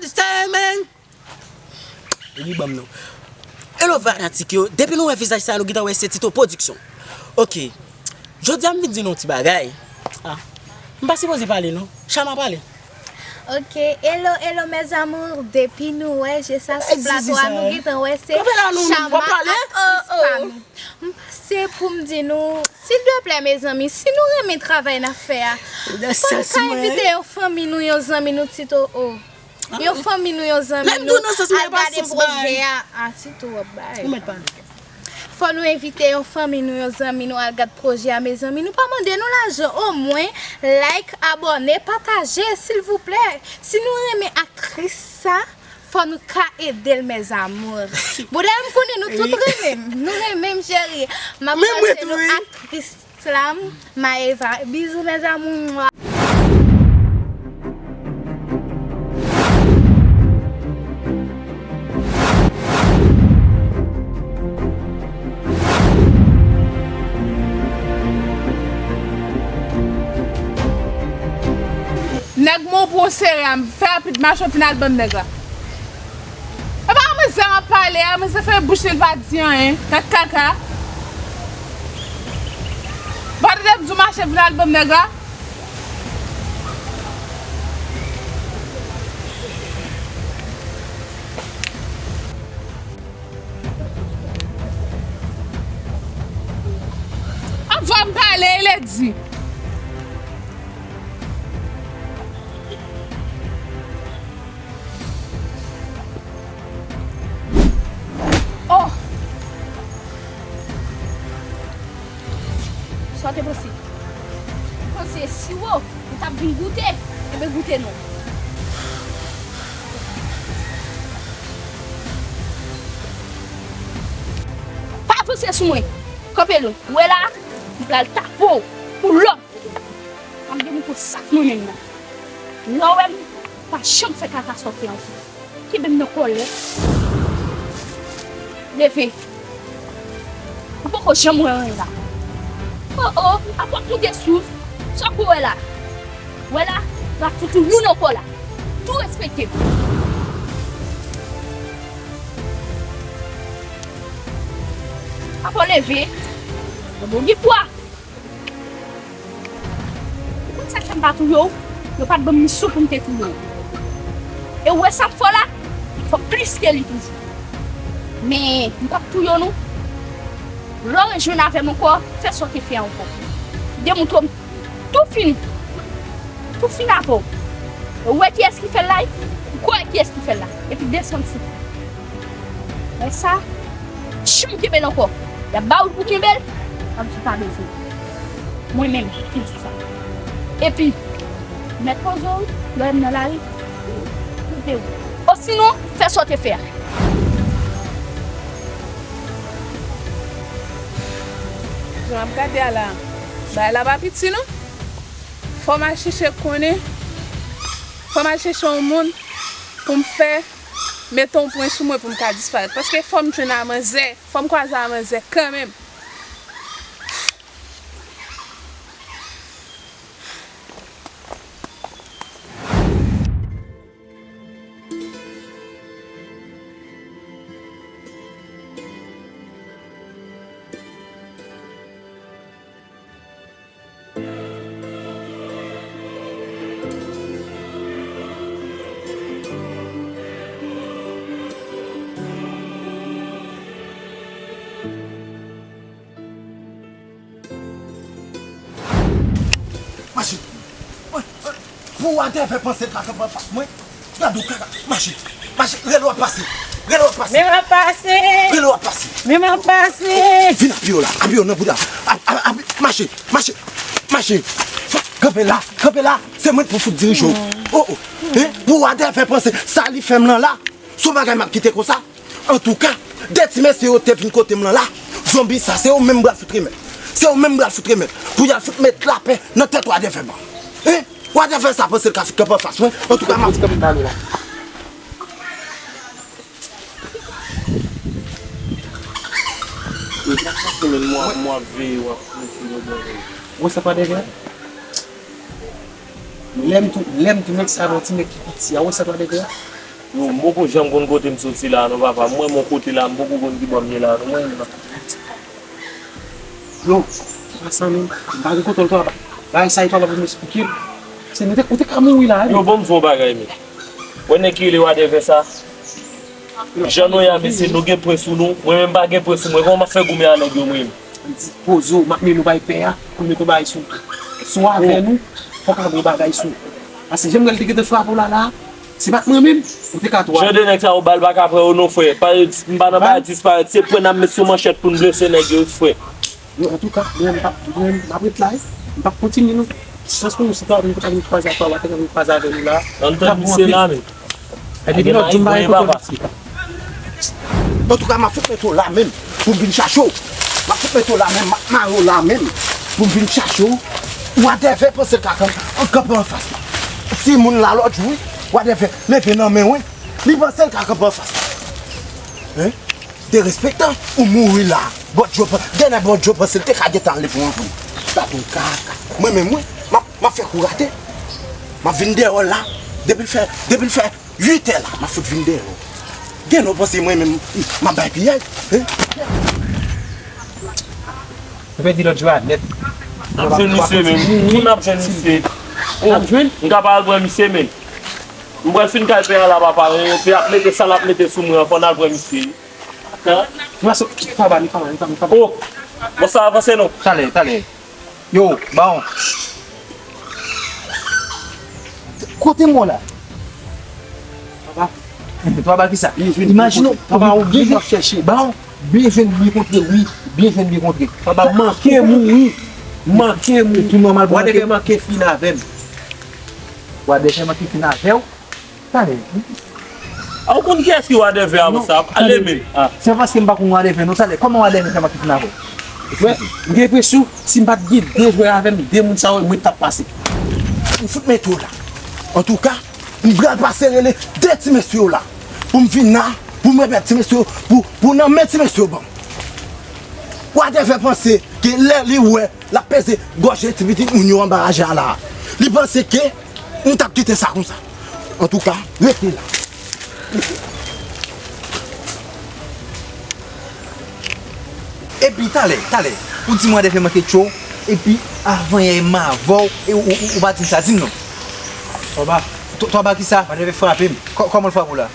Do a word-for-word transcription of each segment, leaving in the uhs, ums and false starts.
Sè, men. Epi banm non. Hello fanatik yo, depi nou wè vizaj sa nou gentan wè se Tito Production. Ok. Jodi a m vin di nou yon ti bagay. Ah. M pa sipoze pale non. Chama pale. Ok, hello, hello mes amours, depi nou wè je sa sou plato a, nou gentan wè se Chama ak atis pa nou. M pase pou m di nou, silvouplè mezanmi, si nou renmen travay n ap fè a, fò nou ka envite yon fanmi nou, yon zanmi nou Tito O. Yon fanmi nou, yon zanmi nou al gade pwojè a. A, Tito w ap bay. Fò nou envite yon fanmi nou, yon zanmi nou al gad pwojè a, mezanmi. Nou pa mande nou lajan, omwen like, abòne, pataje, silvouplè. Si nou renmen aktris sa, fò nou ka ede l, mes amours. Bouda, m konnen nou tout renmen m. Nou renmen m, cheri. M ap pase nou aktris Slam, Maeva. Bizou, mes amours. Nèg mwen, ou pran w serye a, fè rapid, mache w vin al ban m nèg la. E pa manzè m ap pale a, manzè fè bouch li, li pa di anyen. Tèt kaka. Ou pa tande m di w mache vin al ban m nèg la? Anvan m pale, e lè di. Oh! Sa w te panse? Ou panse siwo ou t ap vin goute? Enben goute non. Pa avanse sou mwen. Kanpe lwen. Ou wè la, m pral tape w pou lòt. M ap demontre w sa k mwen menm nan. Lè w wè m, pa janm fè kaka sa w fè ankò. Kenbe m nan kòlèt. Leve. Ou poko janm wè anyen la. Oh oh, apa w ap moute souf. Sa w ap wè la? Wè la, m ap fout ou youn ankò la. Tou respekte m. Apa w leve. Bon, bon, gen pwa. Ou konn sa k fè m pa touye w? Yo pa t ban m misyon pou m te touye w. E ou wè sa m fè w la? M fè w plis ke li toujou. Men, m p ap touye w non. Lè w rejwenn avè m ankò, fè sa w te fè a ankò. Demontre w m tou fini. Tou fini avè w. E ou wè kiyès ki fè l la wi? Ou kwè kiyès ki fè l la? Epi desann sou. Men sa, si m kenbe l ankò, y ap ba ou l pou kenbe l, m ap di pa bezwen. Mwen menm ki di sa. Epi, mèt poze w, lè w wè m nan lari, koute w. Osinon, fè sa w te fè a. Jan m ap gade a la, bagay la pa piti non. Fò m al chèche konnen, fò m al chèche yon moun pou m fè mete yon pwen sou mwen pou m ka disparèt. Paske fò m jwenn a manzè, fò m kwaze a manzè kanmenm. Mache. Pou w atè fè panse l ka kanpe anfas mwen. Gade w kaka. Mache. Mache. Rele w ap pase. Rele w ap pase. Men w ap pase. Rele w ap pase. Men w ap pase. Vin apiye w la. Apiye w nan bouda. Ap, ap, ap, mache. Mache. Mache. Kanpe la. Kanpe la. Se mwen k pou fout dirije w. Oh, oh. Hein? Pou w atè fè panse sa li fè m lan la. Se yon bagay m ap kite konsa. Antouka, de ti mesye yo te vin kote m lan la, zonbi sa, se yo menm m pral fout remèt. Se yo menm m pral fout remèt. Pou y al fout met lapè nan tèt Wadèvè ban. Hein? Wadèvè sa panse l ka fout kanpe anfas mwen. Antouka, m ap. Ou wè sa Wadèvè? Lè m tou, lè m tou nèg sa nan ti nèg ki piti a, ou wè sa Wadèvè? Yo, m poko janm konn kote m soti la non, papa. M wè m yon kote la, m poko konn ki bò m ye la non. Mwen menm. Yo, pa san nou, m pa gen kontwòl twa ba. Bagay sa e twa ba pou m esplike. Se nou te, ou te ka mouri la, wi. Yo, bon, m di w yon bagay, men. Wè nèg ki rele Wadèvè sa? Jan nou ye a, mesye, nou gen pwen sou nou. Mwen menm, m pa gen pwen sou mwen. Kòman m ap fè goumen a nèg yo, mwen menm? Poze w, m ap mennen w bay pè a, pou l mete yon bagay sou ou. Si w avè nou, fòk w avè yon bagay sou ou. Paske jan m wè l te gentan frape w la, la, se pa t mwen menm, ou te ka twa. Jan de nèg sa yo, bal pa ka pran yo non, frè. Pa, m pa nan bagay disparèt, se pwen n ap met sou manchèt pou n blese nèg yo, frè. Yo, antouka, mwen, m p ap, mwen, m ap ret la, wi. M p ap kontinye, non. Sans pou nou, si twa, nou pa vin kwaze ak twa, w a te vin kwaze avè nou la. Ann tann misye la, men. Epi lòt jou m pa gen kote l pase. Antouka, m ap fout mete w la menm pou m vin chache w. M ap fout mete w la menm, m ap mare w la menm pou m vin chache w. Wadèvè panse l ka kanpe, kanpe anfas la. Timoun la lòt jou, wi. Wadèvè leve nan men w, wi. Li panse l ka kanpe anfas la. Hein? Derespektan, ou mouri la. Bòdjo, dènye Bòdjo panse l te ka gentan ale pou anvan. Gade yon kaka. Mwen menm, mwen, m ap, m ap fè kou rate. M ap vin dèyè w la. Depi l fè, depi l fè uit è la, m ap fout vin dèyè w. Gen nou panse mwen menm, m ap bay piyay. Hein? Ou pèdi lòt jou a nèt. N ap jwenn misye menm. Moun ap jwenn misye. Oh, m ka pa al pran misye, men. M pral fin kay pè a la, papa. Epi ap mete sa l ap mete sou mwen an, fò n al pran misye. Hein? Pase, papa, li pa mal, li pa mal, li pa mal. Oh, bon, sa avanse non. Talè, talè. Yo, bawon. Kote mò la? Papa. Twa ba kisa? Imajine w, papa, ou byen jwenn, bawon, byen jwenn, byen kontre, wi. Byen jwenn, byen kontre. Papa, manke mouri. Manke mouri. Tou nòmal pou manke. Wadèvè manke fin avè m. Wadèvè manke fin avè w. Talè. A, ou konn kiyès ki Wadèvè a, sa ap ale men. Ah. Se paske m pa konn Wadèvè non, talè. Kòman Wadèvè fè manke fin avè w? Wè, m gen enpresyon, si m pa t gen de jwè avè m, de moun sa yo, mwen t ap pase. M fout mete w la. Antouka, m pral pase rele de ti mesye yo la. Pou m vin la, pou m remèt ti mesye yo, pou, pou nan men ti mesye yo ban m. Wadèvè panse ke lè li wè l ap peze gòje ti pitit moun yo anba raje a la. Li panse ke m t ap kite sa konsa. Antouka, rete la. Epi talè, talè, ou di m Wadèvè manke tchò w, epi avan yè m avè w, e ou, ou, ou pa di m sa, di m non. Twa ba. Twa ba kisa? Wadèvè frape m. Kò-, kòman l frape w la?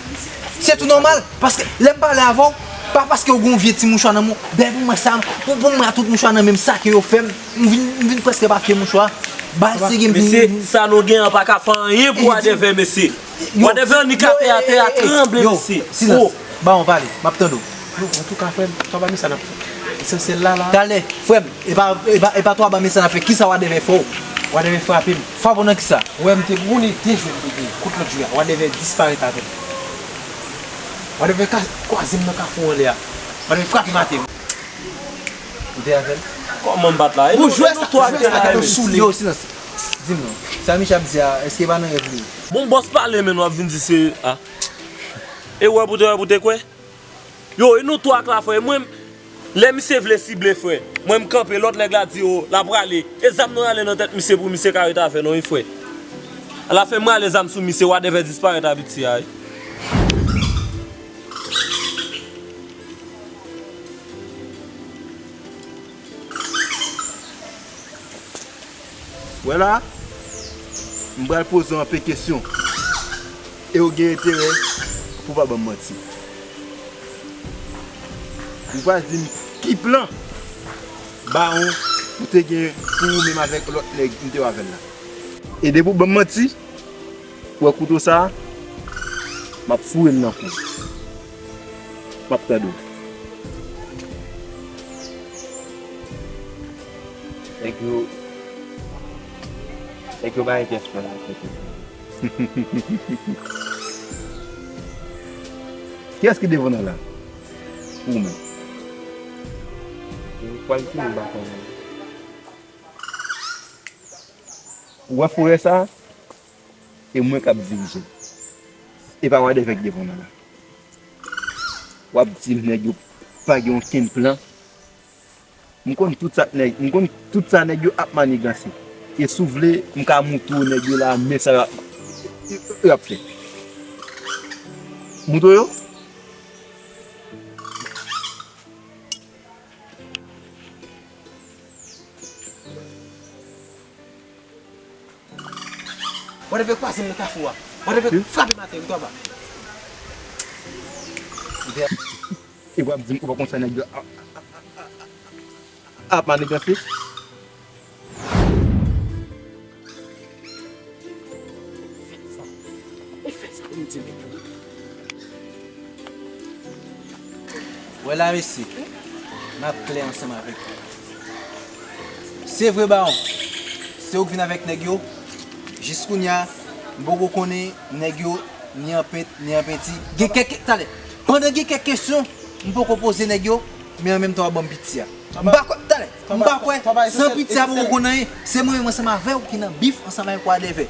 Se tou nòmal, paske lè m pale avè w, pa paske w gen yon vye ti mouchwa nan men w, dèyè pou mwen sa, pou, pou mwen tout mouchwa nan men m, sa ke yo fè m, m vin, m vin prèske pa fye mouchwa. Bay se gen. Mesye, sa nou gen an pa ka fè anyen pou Wadèvè, mesye. Wadèvè andikape atè a tranble, mesye. Silans. Bawon pale, m ap tande w. Yo, antouka, frè m, twa ba men sa n ap fè. Esansyèl la, la. Talè, frè m, e pa, e pa, e pa twa ba men sa n ap fè. Kisa Wadèvè fè w? Wadèvè frape m. Frape w nan kisa? Ou wè m te goumen de jwèt bebe kout lòt jwè a. Wadèvè disparèt avè m. Wadèvè ka-, kwaze m nan kafou anlè a. Wadèvè frape m atè. Ou te avè l? Kòman m pa t la? E nou, e nou twa ki te la, e nou soule. Yo, silans. Di m non. Sa Micha ap di a, èske e pa nan rèv li ye? Bon, bòs pale, men w ap vin di se, ah. E wè pou te wè pou te kwè. Yo, e nou twa k la, frè. Mwen, lè misye vle sible, frè, mwen m kanpe, lòt nèg la di, o, l ap rale. E zam nou rale nan tèt misye pou misye ka ret avè nou, wi, frè. Alafen, m rale zam sou misye, Wadèvè disparèt avè ti a, wi. Wè la, m pral poze w anpe kesyon. E w gen enterè pou w pa ban m manti. Ou pral di m ki plan Bawon ou te gen pou ou menm avèk lòt nèg m te wè avè l la. E depi w ban m manti, ou wè kouto sa a, m ap foure l nan kou w. M ap tande w. Nèg yo, nèg yo pa gen kè fè anyen. Kiyès ki devan nan la? Ou menm. Ou pral fini m pa konnen. Ou wè forè sa a? E mwen k ap dirije l. E pa Wadèvè k devan nan la. W ap di m nèg yo pa gen okenn plan. M konn tout sa k nèg, m konn tout sa nèg yo ap maniganse. E si w vle, m ka moutre w nèg yo la, men sa y ap, y ap fè. Mouton yo? Whatever kwaze m nan kafou a. Whatever frape m atè, m tonbe. E w ap di m ou pa konn sa nèg yo ap, ap maniganse? Fè sa. E fè sa pou m di nèg yo. Wè la, mesye, n ap klè ansanm avèk ou. Se vre, Bawon, se ou k vin avèk nèg yo. Jiskounye a, m poko konnen nèg yo, ni an pent, ni an penti. Gen kèk, talè, pandan gen kèk kesyon, m poko poze nèg yo, men an menm tan, w ap ban m piti a. M pa kwè, talè, m pa kwè, san piti a poko konn anyen. Se mwen menm ansanm avè w ki nan bif ansanm avèk Wadèvè.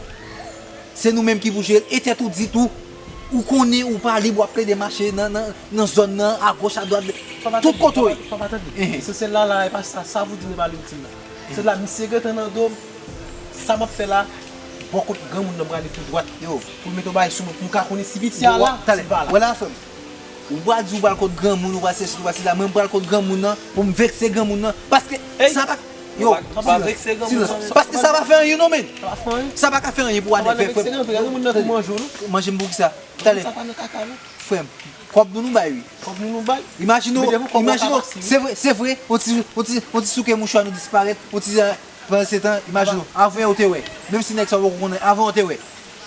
Se nou menm ki pou jere l. E tèt ou di tou, ou konnen ou pa lib, w ap plede mache nan, nan, nan zòn nan, agoch, adwat, tout kote w ye. Papa, tande. Esansyèl la, la, e pa sa, sa pou di m e pa leviltim nan. Se la, misye gentan nan do m, sa m ap fè la, bò kot granmoun nan prale tou dwat, yo, pou l mete yon bagay sou mwen, pou m ka konnen si piti a la, si l pa la. Wè la, frè m. Ou pral di ou pral kot granmoun, ou pral sesi, ou pral sela, mwen m pral kot granmoun nan, pou m vekse granmoun nan, paske sa pa, yo, silans, silans. Paske sa pa fè anyen non, men. Sa pa ka fè anyen pou Wadèvè, frè m. Manje m pou kisa? Talè. Frè m, kòb nou nou bay, wi. Kòb nou nou bay. Imajine w, imajine w, se vre, se vre, on ti, on ti, on ti souke mouchwa nou disparèt, on ti, pandan se tan, imajine w, avan yè ou te wè, menm si nèg sa w poko konnen, avan w te wè.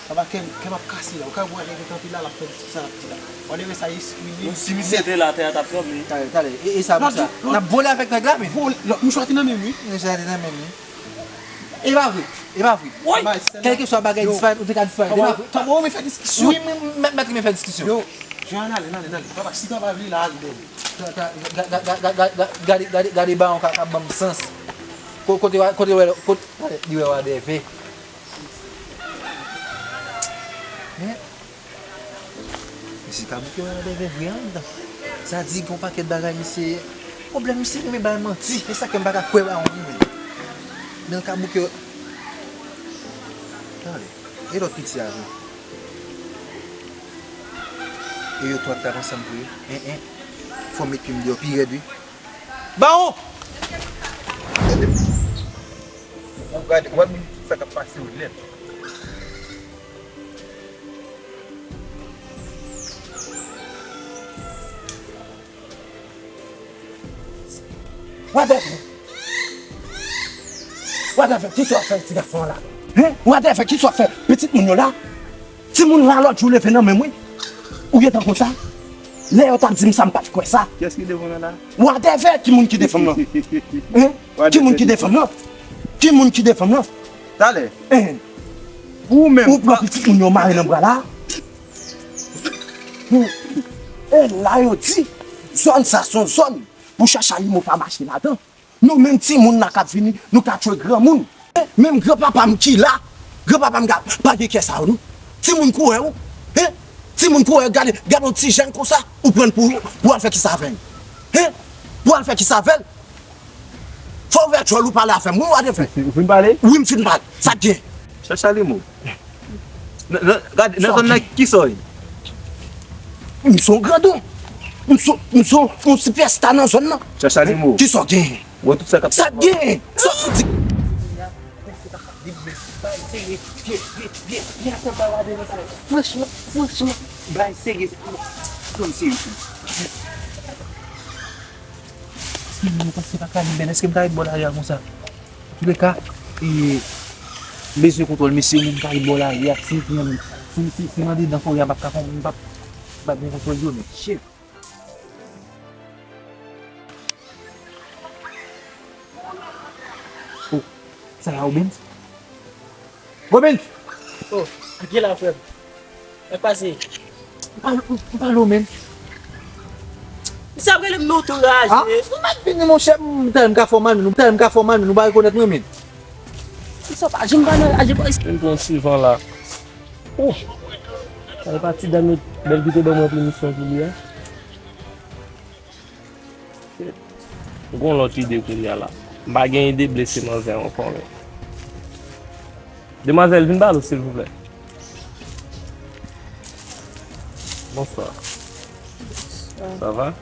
Papa, kè m, kè m ap kase la, ou ka wè nèg yo kanpe la, l ap fè diskou sa l ap di la. Wadèvè sa espri li. Si misye te la, tè a t ap tranble. Talè, talè, e, e sa pou sa? N ap vole avèk nèg la, men. Lòt mouchwa te nan men m, wi. Mouchwa te nan men m, wi. E pa vre, e pa vre. Kèlkeswa bagay disparèt, ou te ka disparèt. E pa vre. Wi, men, mèt, mèt renmen fè diskisyon. Yo, Jean, ale, ale, ale. Papa, si papa vle la, ale, bèl. Gade, gade, gade, gade Bawon k ap ban m sans. Ko-, kote, kote, kote, kote li wè Wadèvè. Men, Mesye ka bouke wè Wadèvè vre anndan. Sa di gen yon pakèt bagay, misye, pwoblèm, misye renmen bay manti. E sa k fè m pa ka kwè Bawon an, men. Men l ka bouke. Tande, e lòt piti a vre. E yo twa t ap ansanm vre. En, en. Fò m met pye m deyò pi rèd, wi. Bawon! Gade, w ap gade, w ap gade sa k ap pase w nèt. Wadèvè! Wadèvè, kisa w ap fè ti gason an la? Hen? Wadèvè, kisa w ap fè pitit moun yo la? Timoun la lòt jou leve nan men m, wi. Ou gentan konn sa? Lè yo t ap di m sa, m pa t kwè sa. Kiyès ki devan w la? Wadèvè, ki moun ki devan m nan? Hen? Ki moun ki devan m nan? Ki moun ki devan m nan? Talè. Hen. Ou menm. Ou pran pitit moun yo mare nan bra la. Ou, e la yo di, zòn sa se yon zòn pou Chacha Limo pa mache ladan. Nou menm timoun la k ap vini, nou ka tchwe granmoun. Menm granpapa m ki la, granpapa m pa gen kè sa yo non. Timoun kourè ou, hen? Timoun kourè, gade, gade yon ti jèn konsa, ou pran l pou, pou al fè kisa avè l? Hen? Pou al fè kisa avè l? Fò w ouvè djòl ou pale avè m, wi, Wadèvè. Ou fin pale? Wi, m fin pale. Sa k gen? Chacha Limo. Nan, nan, gade, nan zòn nan, kisa w ye? M se yon grandon. M se, m se yon sipèsta nan zòn nan. Chacha Limo. Kisa w gen? Wè tout sa k ap fèt. Sa k gen? Sa w di? Franchman, franchman, bay serye. Kòm serye. Èske m, èske m pa ka ret bò lari a konsa? Antouleka, e, m bezwen kontwòl mesye yo, m ka ret bò lari a. Si, si, si, si m andedan forè a, m p ap ka, m p ap, m p ap gen kontwòl yo, men. Shit. Oh, sa la, Obens? Obens! Oh, a ki la, frè m? Sa k pase? M pa, m pa lo, men. Misye ap rele m, men w tou raje. Ah, m ap vini, monchè, m tande m ka fè w mal, men w tande m ka fè w mal, men w pa rekonèt mwen, men. Misye pa janm pa nan raje, bòy. Vin pran ti van la. Oh! Sa e pa ti dam yo bèl ki te ban mwen pèmisyon pou li a. M gon lòt ide kounye a la. M pa gen ide blese manzè ankò, men. Demwazèl, vin pale w, silvouplè. Bonsoir. Ça va?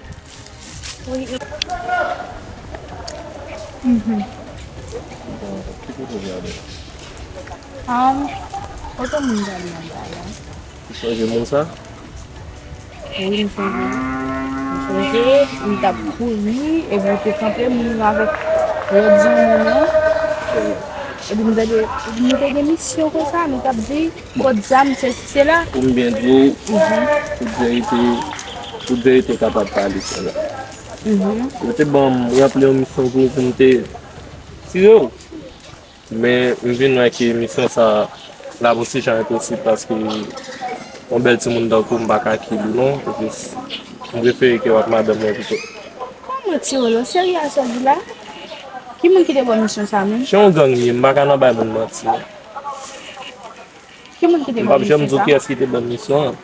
Wi. Mhm. Ki kote w prale? Um, kote moun prale anba la? Ou sonje moun sa? Wi, m sonje. M sonje, m t ap kouri, epi ou te kanpe, m avèk lòt zanmi m nan. Epi m tande, nou te gen misyon konsa, nou t ap di, pot zam, sesi, sela. Pou m byen di w, tout verite, tout verite w kapab pale sela. Yo te ban m ranpli yon misyon pou, pou m te tire w. Men, m vin wè ke misyon sa la pou ti jan enposib paske yon bèl timoun tankou m pa ka kil ou non. Epi, m prefere ke w ak madanm mwen pito. Kòman tire w la? Serye a sa w di la? Ki moun ki te ban w misyon sa menm? Se yon gang li ye, m pa ka nan bay moun manti non. Ki moun ki te ban misyon sa? M p ap janm di w kiyès ki te ban misyon an.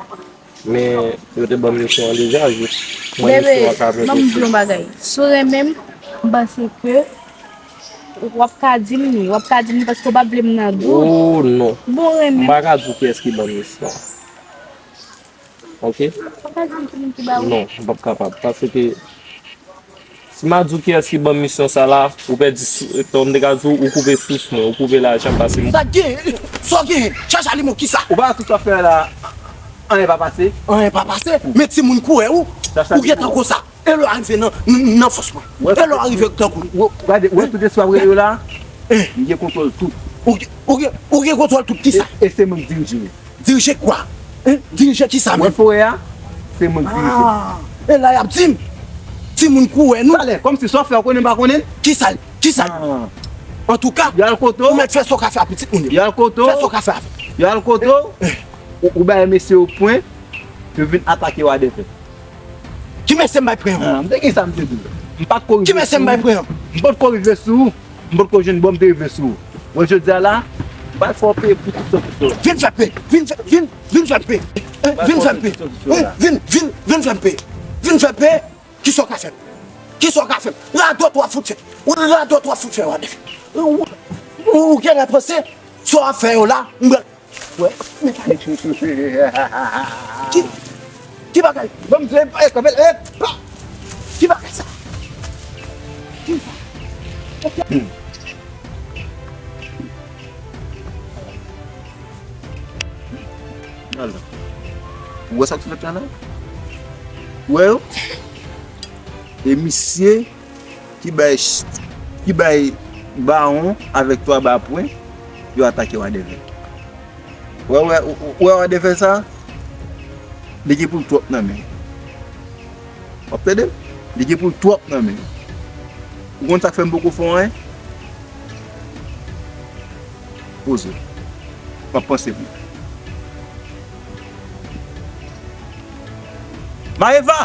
Men yo te ban m leson an deja, jis mwen leson an ka vin posib. Bebe, ban m di w yon bagay. Si w renmen m, m panse ke w ap ka di m li, w ap ka di m li paske w pa vle m nan dout. Oh, non. Bon, renmen m. M pa ka di w kiyès ki ban m leson an. Ok? W pa ka di m ki moun ki ba w? Non, m p ap kapab. Paske Si m a di w kiyès ki ban m misyon sa la, ou pèdi sou, tankou m te ka di w, ou koupe sous mwen, ou koupe lajan m pase m. Sa gen, sa gen, Chacha Limon, kisa? Ou pa wè tout sa w ap fè la, anyen pa pase? Anyen pa pase, men timoun kou wè ou, ou gentan konsa. E lè w arive nan, nan, nan fòs mwen. E lè w arive tankou. Gade, ou wè tout espwa w rele yo la, m gen kontwòl tout. Ou gen, ou gen, ou gen kontwòl tout, kisa? E, e se mwen k dirije yo. Dirije kwa? Hein? Dirije kisa menm? Ou wè forè a? Se mwen k dirije. Ah, e la y ap di m, timoun kou wè nou. Talè, kòmsi sa w fè, ou konnen m pa konnen l? Kisa l? Kisa l? Ah. Antouka, y al kote w. Ou mèt fè sa w ka fè a pitit moun yo. Y al kote w. Fè sa w ka fè a. Y al kote w. Eh. Ou, ou bay mesye yo pwen, yo vin atake w a defèt. Ki mesye m bay pwen an? Ah, m te gen sa m te di w. M pa t ko rive sou ou. Ki mesye m bay pwen an? M pa t ko rive sou ou. M potko jwenn bò m te rive sou ou. Wè jodi a la, m pral fè w peye pou tout sòt de sòt. Vin fè pe, vin fè, vin, vin fè pe. Hein, vin fè pe. Hein, vin, vin, vin fè pe. Vin fè pe. Kisa w ka fè m? Kisa w ka fè m? Radòt w ap fout fè. Radòt w ap fout fè, w ap fè. Ou, ou, ou genlè panse sa w ap fè yo la, m pral Wè, men gade. Ki, ki bagay? Ban m di, e, kanpe, e, pa. Ki bagay sa? Ki sa? Hmm. Gade la. Ou wè sa k sot fèt la la? Ou wè yo? E misye ki bay, ki bay Bawon avèk twa ba pwen, yo atake Wadèvè. Wè, wè, wè, wè Wadèvè sa? Li gen pou l twòp nan men. W ap tande? Li gen pou l twòp nan men. Ou konn sa k fè m poko fè w anyen? Poze w. M ap panse pou ou. Maeva!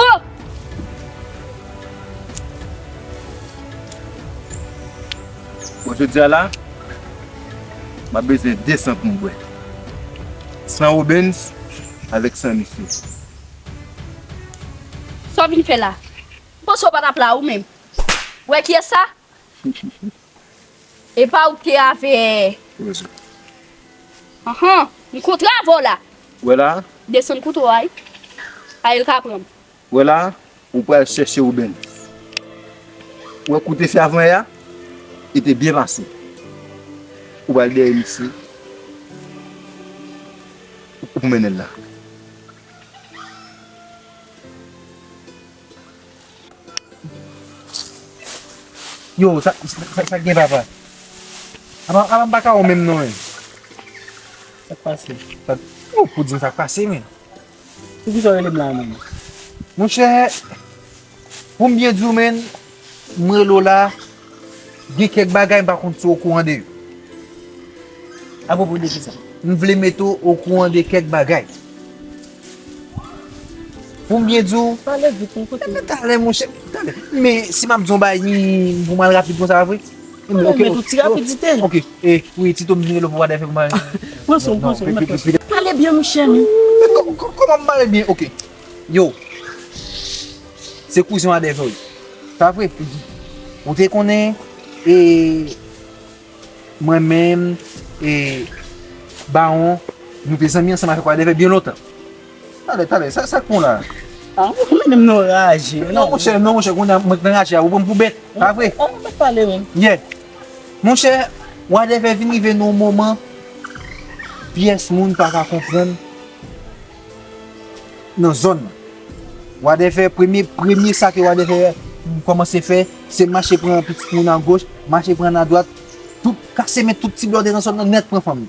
Oh! Bon, jodi a la, m ap bezwen de san pou m bwè. San Robens avèk san misye. Sa w vin fè la? M panse w pa t ap la ou menm. Wè kiyès sa? E pa ou ki te avè. Anhan, m kontre avè w la. Wè la? Desann kouto a wi. Ayèl ka pran m. Wè la, ou pral chèche Robens. Wè kou te fè avan yè a, li te byen pase. Ou pral dèyè misye. Ou pou mennen l la. Yo, sa, sa, sa, sa gen papa? Apa, apa m pa ka wè w menm non, men. Sa k pase? Sa, oh, pou di m sa k pase, men. Poukisa w rele m la menm? Monchè, pou m byen di w, men, m rele w la, gen kèk bagay m pa konn si w okouran de yo. Apwopo de kisa? M vle mete w okouran de kèk bagay. Pou m byen di w. Pale vit, m koute w. Men talè, monchè, talè. Men si m ap di w yon bagay, pou m al rapid konsa, pa vre? Pale, ok, men tou ti rapidite. Ok, e, wi, Tito, m vin rele w pou w pa fè mal. Pran sou m, pran sou m, pran sou m. Pale byen, monchè, men. Men kò-, kò-, kòman m pale byen? Ok. Yo. Se kouzen w a Dèvè, wi. Pa vre? Ou te konnen, e, mwen menm, e, Bawon, nou te zanmi ansanm avèk Wadèvè byen lontan. Talè, talè, sa, sa k pran w la? Ah, ou menm nan raje. Non, monchè, non, monchè, kounye a mwen k nan raje a, ou pran m pou bèt, pa vre? Ah, mwen pale menm. Yeah. Monchè, Wadèvè vin rive nan yon moman, pyès moun pa ka konprann nan zòn nan. Wadèvè, premye, premye sa ke Wadèvè kòmanse fè, se mache pran pitit moun agoch, mache pran adwat, tout kase men tout ti blòdè nan zòn nan nèt pran fanm li.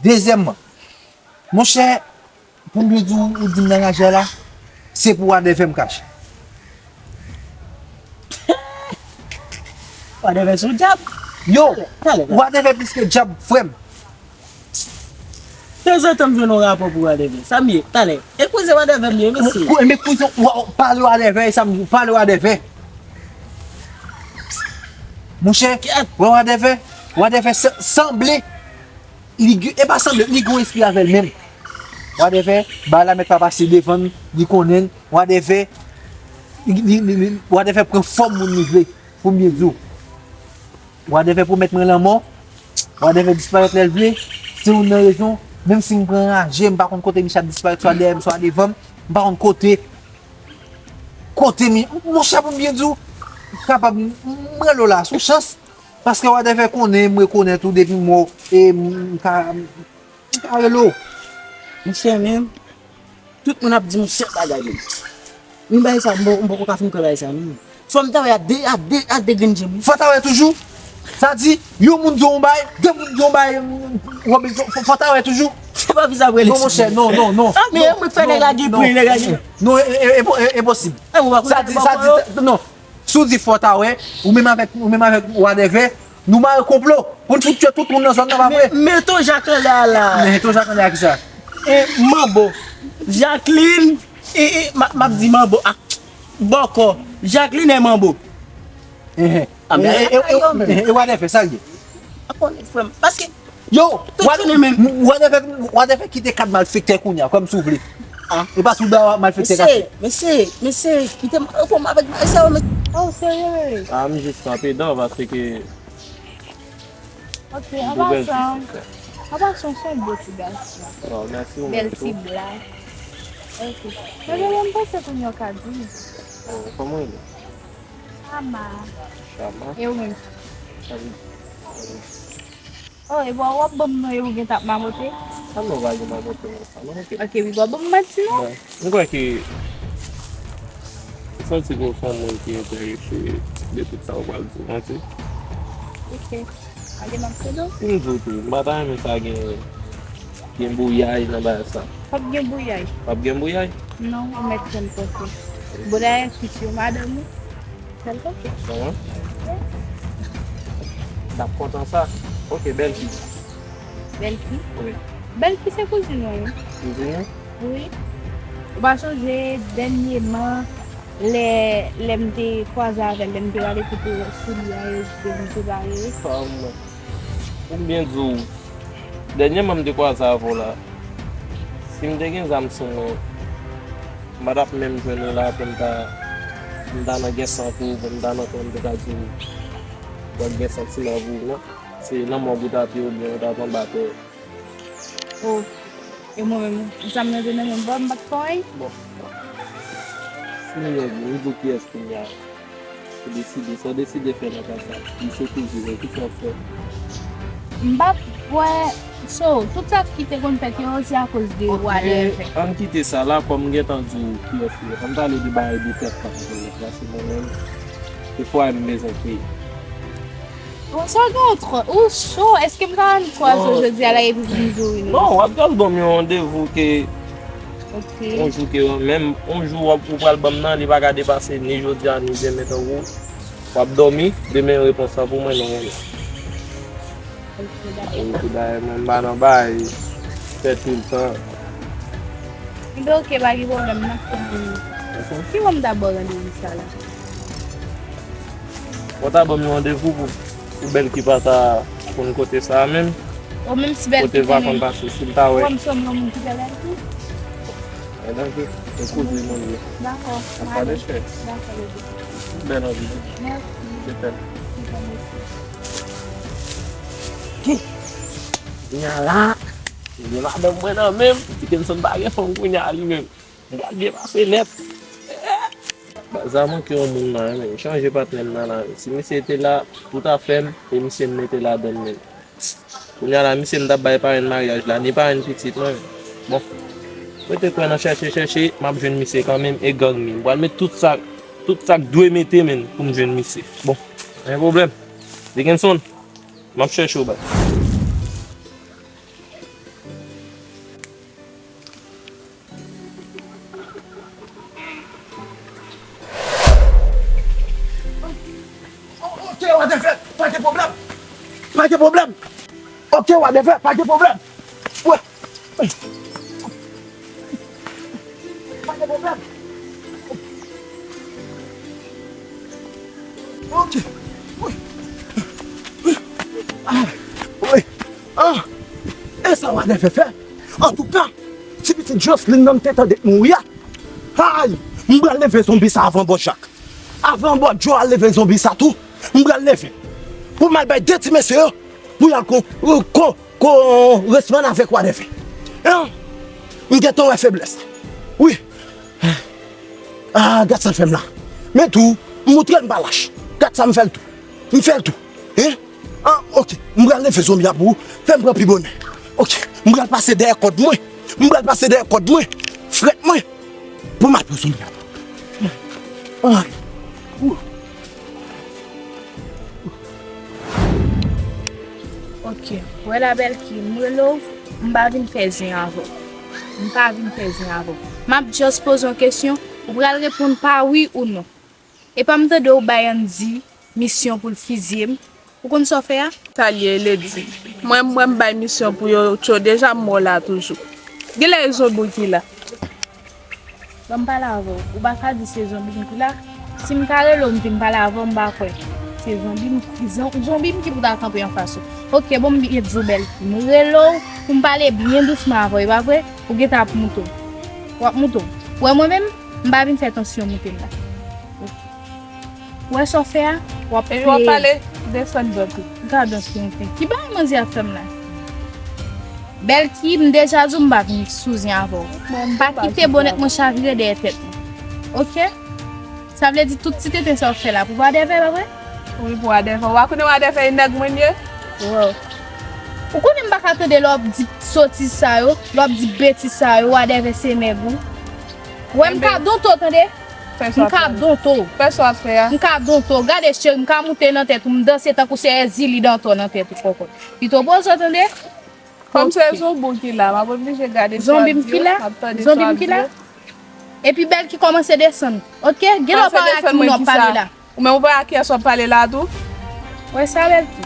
Dezyèmman, monchè, pou m byen di w, ou di m nan raje a la, se pou Wadèvè m kache. Wadèvè se yon dyab. Yo, Wadèvè plis ke dyab, frè m. Tanzantan m jwenn yon rapò pou Wadèvè. Sa m ye, talè. E kouzen Wadèvè m ye, mesye. Kou- Men kouzen, w- pale Wadèvè, e sa m di, pale Wadèvè. Monchè, wè Wadèvè, Wadèvè sa- sanble, li gen- e pa sanble, li gen yon espri avè l menm. Wadèvè, bagay la mèt pa pase devan l, li konnen l, Wadèvè, li, li, li, li, Wadèvè pran fòm moun li vle, pou m byen di w. Wadèvè pwomèt mwen lanmò, Wadèvè disparèt lè l vle, se youn nan rezon, menm si m pran raje, m pa konn kote misye ap disparèt, swa dèyè m, swa devan m, m pa konn kote, kote mi, monchè pou m byen di w, kapab m rele w la sou chans, paske Wadèvè konnen, m rekonèt ou depi m wè w, e m ka, m ka rele w. Monchè menm, tout moun ap di m yon sèl bagay menm. Yon bagay sa, m poko ka fin kwè bagay sa non. Fò m ta wè a de, a de, a de grenn je m wi. Fò ta wè toujou. Sa di, yon moun di w yon bagay, de moun di w yon bagay, Robinson, fò, fò ta wè toujou. Se pa vizab rele. Non, monchè, non, non, non. Ah, men mwen fè nèg la gen pwen, nèg la gen. Non, e, e, e, e, enposib. Sa di, sa di, non. Si w di fò ta wè, ou menm avèk, ou menm avèk Wadèvè, nou mare konplo pou n fout tchwe tout moun nan zòn nan, pa vre? Mete w jak anlè a la. Mete w jak anlè a kisa? E, Manbo. Jacqueline, e, e, m ap di Manbo. Ah, bòkò. Jacqueline e Manbo. Enhen. E, e, e, e, e Wadèvè, sa l ye? Paske Yo, Wadèvè, Wadèvè kite kad malfektè kounye a, kòm si w vle. E pa sou da malfektè k ap fèt. Mesye, mesye, mesye, kite m reponn avèk mesye yo, mesye. Oh, serye? Ah, m jis kanpe dan paske. Ok, an pasan, an pasan, se yon bo ti gason. Bèl ti blag. Ok. Men, men, men, m panse kounye a w ka di. Kòman w rele? Chama. Chama? E ou menm? Chama. Oh, e bon, w ap ban m non e ou gen t ap mamote? Sa non, pa gen mamote non, sa non, ok. Ok, wi, w ap ban m manti non? Bon, m kwè ke m santi ke w se yon moun ki enterese de tout sa w pral di, manti. Ok. Gade m ap tande w. Si m di w tou, m pa ta renmen sa gen, gen bouyay nan bagay sa. P ap gen bouyay. P ap gen bouyay? Non, ou mèt fè m panse. Bon, dayè, swit yo madanm ou. Bèl kote. Kòman? T ap kontan sa. Ok, Bèlki. Bèlki? Wi. Bèlki se kouzin mwen wi. Kouzin ou? Wi. Ou pa sonje dènyeman lè lè m te kwaze avè l, lè m te gade kote soulye a yo te vin separe yo? Kòman? Pou m byen di w, dènyeman m te kwaze avè w la, si m te gen zam sou mwen, m pa t ap menm jwenn ou la pou m ta, pou m ta nan gen san pou ou, pou m ta nan kò m te ka di w, w ap gen santiman pou ou, non. Se nan mòg ou t ap ye oubyen ou t ap anba tè. Oh, e mwen menm, zam nan te nan men m, m pa t fè anyen. Bon. Si nou yon jou, nou di w kiyès kounye a. Ou deside, sa w deside fè nan ka sa. Li se kouzin ou, kisa w fè? M pa t wè, so, tout sa ki te konn fèt yo, se akoz de Wadèvè. Ann kite sa la, kòm m gentan di w kiyès li ye. Ann pale de bagay de tèt pa m konnen, paske mwen menm, defwa m bezwen kriye. Bon, sa w gen w twò, ou cho, èske m ka rann kwa sou jodi a la epi pou m di w wi? Non, w ap pral ban m yon randevou ke yon jou ke menm yon jou w ap, ou pral ban m nan, li pa ka depase ni jodi a ni demen tankou w ap dòmi, demen repons lan pou mwen non. Wi, tou dayè mwen m pa nan bay fè tout tan. Enben oke, pa gen pwoblèm, m ap fè randevou. Ki bò m ta ba w randevou sa la? Ou ta ban m yon randevou pou, pou Bèlki pa ta konn kote sa a menm. Ou menm si Bèlki kote va konn pase, si l ta wè. Ou wè m sanble yon moun ki pè Bèlki? E danje, se kouzin mwen ye. Dakò. N ap pale chè. Dakò, bebe. Bèl anvi. Mèsi. Se fèt. Se fèt, mèsi. Kounye a la, m gen madanm mwen nan men m, Dickenson pa gen fanm kounye a li menm. M pral byen pase nèt. Baz la manke yon moun la, men chanje patnè m nan la. Si misye te la, tout afè m, e misye m mete ladan l, men. Kounye a la, misye m t ap bay parenn maryaj la, ni parenn pitit mwen. Bon, mwen te kwè nan chèche, chèche, m ap jwenn misye kanmenm, e gang mi. M pral met tout sa, tout sa k dwe mete, men, pou m jwenn misye. Bon, pa gen pwoblèm. Dickenson, m ap chèche w, baz. Ok, whatever, pa gen pwoblèm. Pa gen pwoblèm. Ok, whatever, pa gen pwoblèm. Wè. Pa gen pwoblèm. Ok. Wi. Wi. Ah. Wi. Ah. E sa whatever fè? Antouka, ti pitit Jocelyn nan m te tande k mouri a. Ay! M pral leve zonbi sa avan bò Jak. Avan bò Joe al leve zonbi sa tou, m pral leve. Pou m al bay de ti mesye yo, pou y al kon, kon, ko responn avèk whatever. Hein? M gentan wè feblès la. Wi. Ah, gad sa l fè m la. Men tou, m moutre l m pa lach. Gad sa m fè l tou. M fè l tou. Hein? Ah, ok. M pral leve zonbi a pou ou. Fè m pran pi bonè. Ok. M pral pase dèyè kòd mwen. M pral pase dèyè kòd mwen. Frèt mwen. Pou m al pran zonbi a. Ay. Ou. Ok. Wè la Bèlki, m rele w, m pa vin fè zen avè w. M pa vin fè zen avè w. M ap just poze yon kesyon, ou pral reponn pa wi ou non. Epa m tande w bay Andy misyon pou l fizye m. Ou konn sa w fè a? Sa l ye, Lady? Mwen, mwen m bay misyon pou yo tyo deja m mò la toujou. Genlè e zonbi ki la. Ban m pale avè w. Ou pa ka di se zonbi m ki la. Si m ta rele w, m vin pale avè w, m pa kwè. Se zonbi m, zon- zonbi m ki pou ta kanpe anfas ou. Ok, bon, m byen di w Bèlki. M rele w pou m pale byen dousman avè w, e pa vre? Ou gentan ap moute w. W ap moute w. Ou wè mwen menm, m pa vin fè tansyon moute m la. Ok. Ou wè sa w fè a? W ap peye. Epi w ap pale desann dòt ou. Gad yon tenten. Ki bagay manzè ap fè m la? Bèlki, m deja di w m pa vin sou zen avè w. Pa kite bonèt mwen chavire dèyè tèt mwen. Ok? Sa vle di tout ti tenten sa w fè la pou whatever, pa vre? Wi, pou whatever. Ou pa konnen whatever e nèg mwen ye? Wow. Ou konnen m pa ka tande lè w ap di sotiz sa yo, lè w ap di betiz sa yo, whatever se nèg ou. Wè, m ka donto, tande? M ka donto. Fè sa w ap fè a. M ka donto. Gade, cheri, m ka moute nan tèt ou, m danse tankou se Èzili Dantò nan tèt ou, kòkòt. Pito poze w, tande? Kòm se zonbi w ki la, m ap oblije gade sa w ap di yo, m ap tande sa w ap di yo. Zonbi m ki la? Zonbi m ki la? Epi Bèlki kòmanse desann. Ok? Genlè w pa wè a ki moun w ap pale la. Ou menm ou pa wè a kiyès w ap pale la tou? Wè sa Bèlki?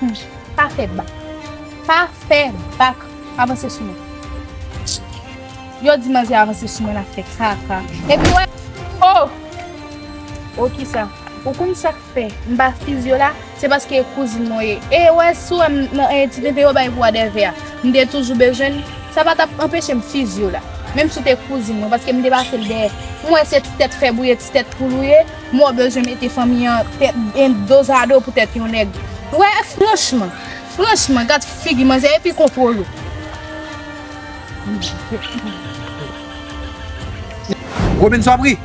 Hmm. Pa fè bak. Pa fè bak. Avanse sou mwen. Yo di manzè avanse sou mwen, l ap fè kaka. Epi wè. Oh! Oh, kisa? Ou konn sa k fè m pa fizye w la? Se paske e kouzin mwen w ye. E wè, si w wè m nan, e, ti tenten yo bay pou whatever a, m te toujou bezwen l. Sa pa t ap anpeche m fizye w la. Menm si w te kouzin mwen, paske m te pase l dèyè. M wè se ti tèt fè bouye, ti tèt poul ou ye. M wè w bezwen mete fanmi an tèt, en, dozado pou tèt yon nèg. Wè, franchman, franchman, gad figi manzè epi kontwòl ou. Robin, sa w ap ri?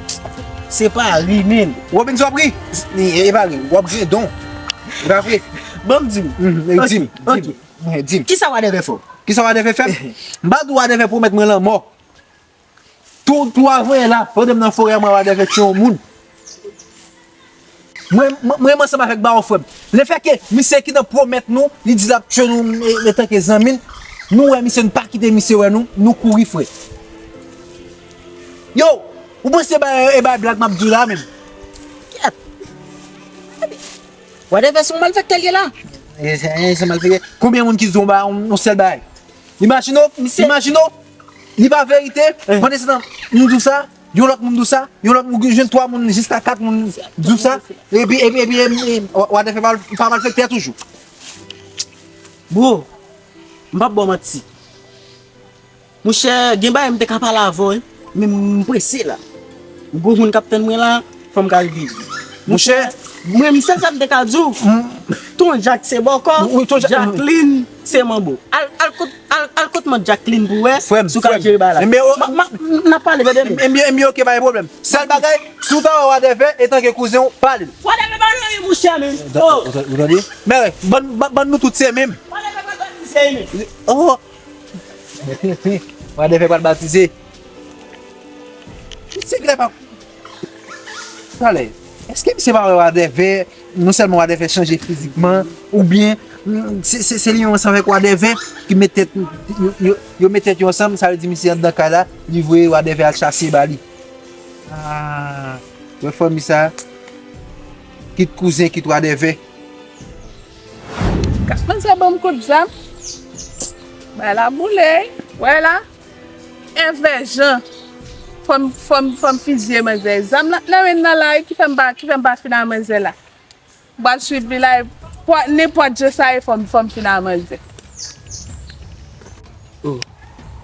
Se pa ri, men. Robin, sa w ap ri? E pa ri, w ap grendon. E pa vre? Ban m di w. Mhm, e, di m, di m. Ok. E, di m. Kisa whatever fè w? Kisa whatever fè m? M pa di w whatever pwomèt mwen lanmò. Tou, tou a voye la, pandan m nan forè a, mwen whatever tye yon moun. Mwen, mwen, mwen ansanm avèk Bawon frè m. Lefètke misye ki nan pwomèt nou, li di l ap tye nou, e, etanke zanmi l, nou wè misye, nou pa kite misye wè nou, nou kouri frè. Yo, ou panse e bay, e bay blag m ap di w la menm? Kèt. Whatever se yon malfektè l ye la. E, se, e, se malfektè. Konbyen moun ki di w yon ba-, yon, yon sèl bagay? Imajine w, imajine w, li pa verite, pandan se tan, m di w sa, yon lòt moun di w sa, yon lòt moun, ou jwenn twa moun, jiska kat moun di w sa, epi, epi, epi, epi, whatever pa, pa malfektè toujou. Bro, m p ap ba w manti. Monchè, gen bagay m te ka pale avè w, wi, men m prese la. Gwo moun k ap tann mwen la, fò m ka rive. Monchè, Mwen, m sèl sa m te ka di w. Ton Jak se bòkò, Wi, Ton Jak- Jacqueline se manbo. Al, al kot, al, al kot mant Jacqueline pou wè Frè m, si w ka frè m. Jere bagay la. Ebyen, o- Ma, ma, n ap pale, tande m. Ebyen, ebyen, oke, pa gen pwoblèm. Sèl bagay, si w ta wè Wadèvè, etanke kouzen w, pale l. Wadèvè pa nan yon mouchè, men. Ou ta- Oh. ou ta- ou tande? Men, ban, ban, ban nou tout se menm. Wadèvè pa batize, men. Oh! Wadèvè pral batize. Misye genlè pa. Talè, èske misye pa wè Wadèvè, non sèlman Wadèvè chanje fizikman, oubyen, mm, se, se, se li ansanm avèk Wadèvè ki met tèt, yo, yo, yo met tèt yo ansanm, sa vle di misye anndan kay la, li voye Wadèvè al chase ba li. Ah, wè fanmi sa, kit kouzen, kit Wadèvè. Kat manzè ban m kout zam. Bay la boule. Wè la. Èvè Jan. Fò m, fò m, fò m fizye manzè. Zam nan, nan men nan la, wi, ki fè m pa, ki fè m pa fin a manzè la. M pral swiv li la, e pwa-, nenpòt jan sa ye, fò m, fò m fin a manzè. Oh,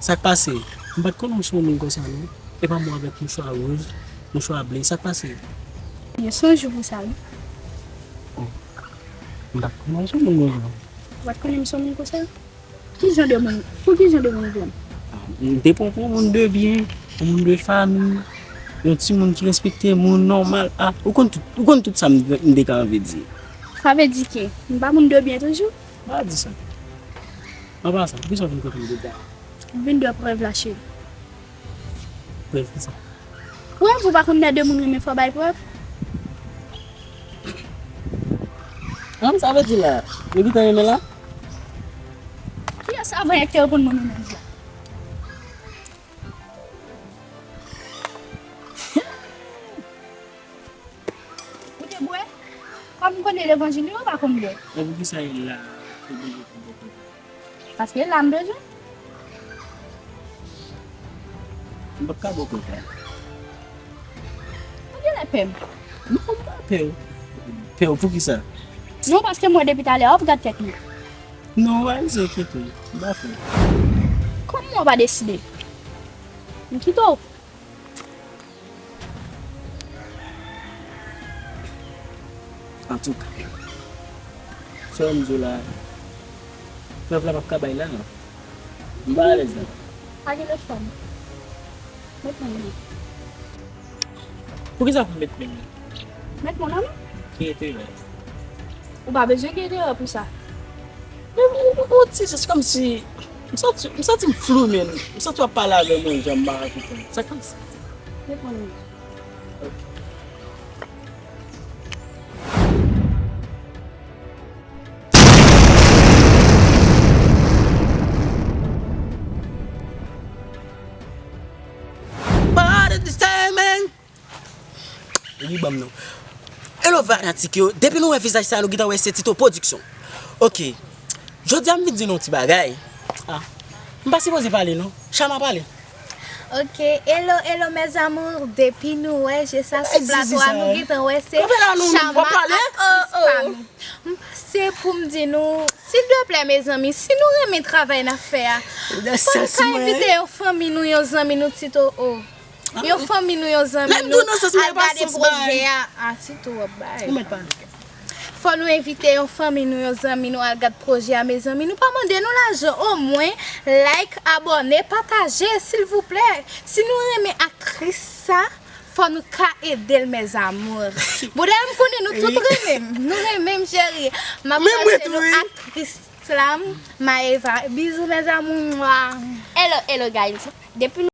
sa k pase? M pa t konnen w se yon moun konsa, non. Epa mwen avèk mouchwa wouj, mouchwa ble, sa k pase? Byen, se yon jou pou sa, wi. Oh, m pa t konnen w se yon moun konsa. Ou pa t konnen m se yon moun konsa? Ki jan de moun, pou ki jan de moun ou pran m? Ah, m te pran w pou yon moun de byen, yon moun de fanmi, yon timoun ki respekte moun, nòmal. Ah, ou konn tout, ou konn tout sa m, m te ka anvi di. Sa vle di ke m pa moun de byen toujou? Pa di sa. An pasan, poukisa w vin kote m deja? M vin dwe prèv la, cheri. Prèv kisa? Prèv, ou pa konn lè de moun renmen fò bay prèv? An, sa vle di la, yo gentan renmen la? Kiyès avan yè ki te reponn mwen menm la? Ou te bwè? Kòm m konnen levanjil yo, ou pa konn bwè. E poukisa e la, ou bezwen pou bwè? Paske la m bezwen. M p ap ka bwè kòk la. Ou genlè pè m. Non, m pa pè w. Pè w poukisa? Non, paske m wè depi talè w ap gad tèt mwen. Non, w a rizye kite. M pa pè w. Kòman w pa deside? M kite w. Antouka, sa w di w la, prèv la p ap ka bay la, non. M pa alèz la. Pa gen lòt fòm. Met men nan men. Poukisa pou met men nan? Met men nan men. Ki enterè? Ou pa bezwen gen enterè pou sa. Men ou, ou, ou ti, se kòmsi, m santi, m santi m flou, men m santi w ap pale avè mwen jan m pa ka konprann. Sa k pase? Met men nan men. What is this time, man? Epi ban m non. Hello fanatik yo, depi nou wè vizaj sa nou gentan wè se Tito Production. Ok. Jodi a m vin di nou yon ti bagay. Ah. M pa sipoze pale non. Chama pale. Ok, hello, hello mes amours. Depi nou wè je sa sou plato a, nou gentan wè se Chama aktris pa nou. M pase pou m di nou, silvouplè mezanmi, si nou renmen travay n ap fè a, fò nou ka envite yon fanmi nou, yon zanmi nou, Tito o. Yon fanmi nou, yon zanmi nou, al gade pwojè a. Ah, Tito w ap bay. Fò nou envite yon fanmi nou, yon zanmi nou al gad pwojè a, mezanmi. Nou pa mande nou lajan, omwen like, abòne, pataje, silvouplè. Si nou renmen aktris sa, fò nou ka ede l, mes amours. Bouda, m konnen nou tout renmen m. Nou renmen m, cheri. M ap pase nou aktris la, Maëva. Bizou, mes amours. Hello, hello, guys. Depi